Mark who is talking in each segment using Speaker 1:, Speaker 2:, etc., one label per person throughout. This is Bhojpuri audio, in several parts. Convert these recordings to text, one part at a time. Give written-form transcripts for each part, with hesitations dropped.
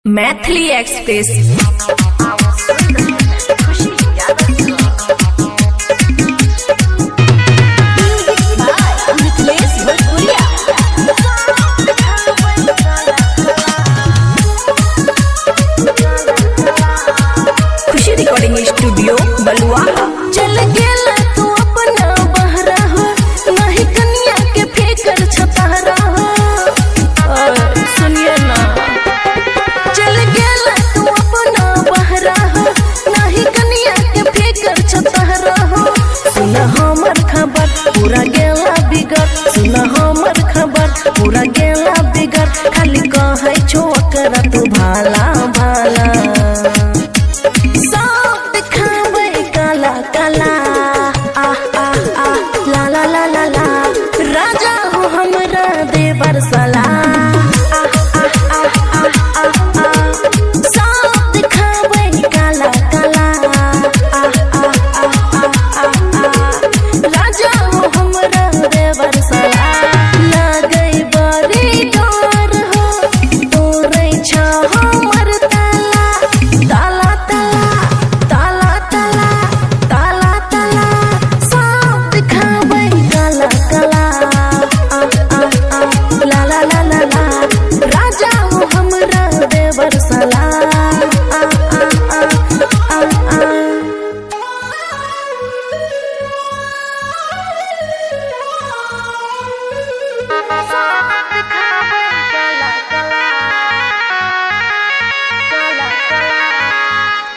Speaker 1: Maithili express. Mithilesh Bhojpuriya. Khushi recording studio Balua.
Speaker 2: चल गेला तू अपना बहरा हो, नहीं कनिया के फेकर छपहरा हो।
Speaker 1: सुनिए ना,
Speaker 2: चल गेला तू अपना बहरा हो, नहीं कनिया के फेकर छपहरा हो। सुन हमर खबर पूरा गेला बिगड़, सुन हमर खबर पूरा गेला बिगड़, खाली कहै छो ओकरा तू भाला भाला। सब दिखाबै काला काला, आ आ आ ला ला ला ला ला, राजा हो हमरा देवर सला। आ आ आ आ आ आ, सब दिखाबै काला काला, आ आ आ आ आ आ, राजा हो हमरा देवर सला। लागै बड़ी डर हो, तोरै छ हमर ताला, ताला ताला ताला ताला ताला ताला, सब दिखाबै काला काला, आ आ आ ला ला ला ला ला, राजा हो हमरा देवर सला। आ आ आ आ आ।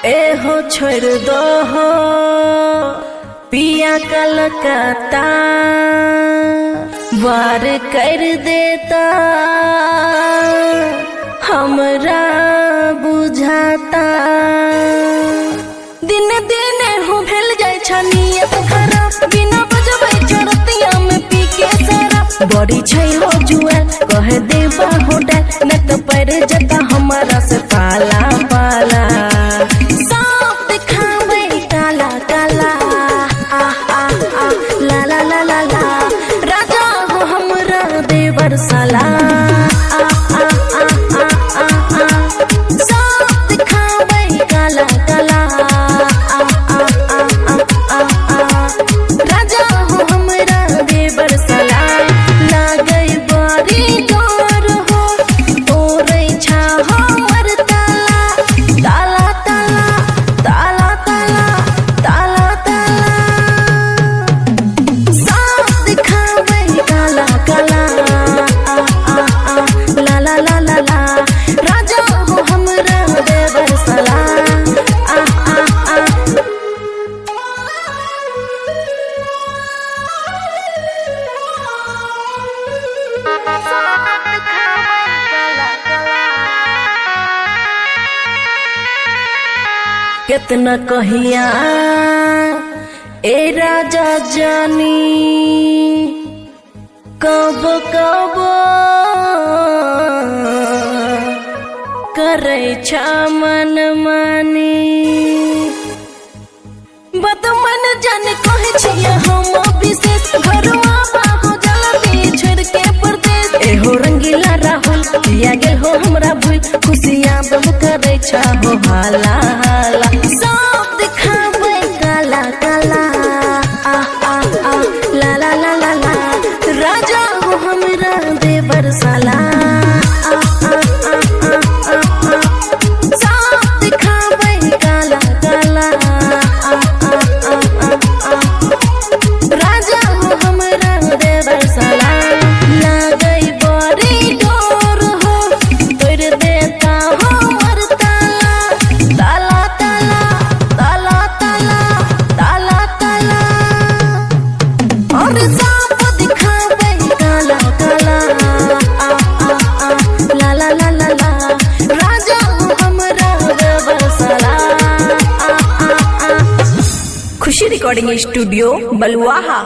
Speaker 2: एहो छोड़ दो हो पिया कलकत्ता, वार कर देता हमरा बुझाता। दिन दिन हो भेल जाय छ नियत खराब, बिना बजबै चरतिया में पी के शराब। बड़ी छै हो जुआल कह देबा होटल, न तो पर जता हमारा से पाला पाला। सब दिखाबै काला काला, आ आ आ ला ला ला ला ला, राजा हो हमरा देवर साला। आ आ आ आ आ आ, सब दिखाबै काला काला, आ आ आ आ आ आ, राजा हो हमरा देवर साला। लागै बड़ी डर हो, तोरै छा हमर ताला, ताला ताला ताला ताला ताला ताला, सब दिखाबै काला काला, आ आ आ ला ला ला ला ला, राजा हो हमरा देवर सला। आ आ आ। कितना कहिया ए राजा जानी, कब कब करै छा मन मानी। बदमन जन कहै छियै हम विशेष, घरवा बाहो जल्दी छोड़ के परदेश। एहो रंगीला राहुल किया गेल हो हमरा भूल, खुशियाँ बहु करै छा हो हाला हाला। सब दिखाबै काला काला, आ आ आ ला ला ला ला ला, राजा हो हमरा देवर साला। आ आ आ आ आ आ, सब दिखाबै काला काला, आ आ आ आ आ, राजा हो हमरा देवर साला। लागै बड़ी डर हो, तोड़ देता हमर ताला, ताला ताला ताला ताला ताला ताला, और सांप दिखाबै काला काला, आ आ आ ला ला ला ला ला, राजा हो हमरा देवर साला। आ आ आ।
Speaker 1: खुशी रिकॉर्डिंग स्टूडियो बलुआहा।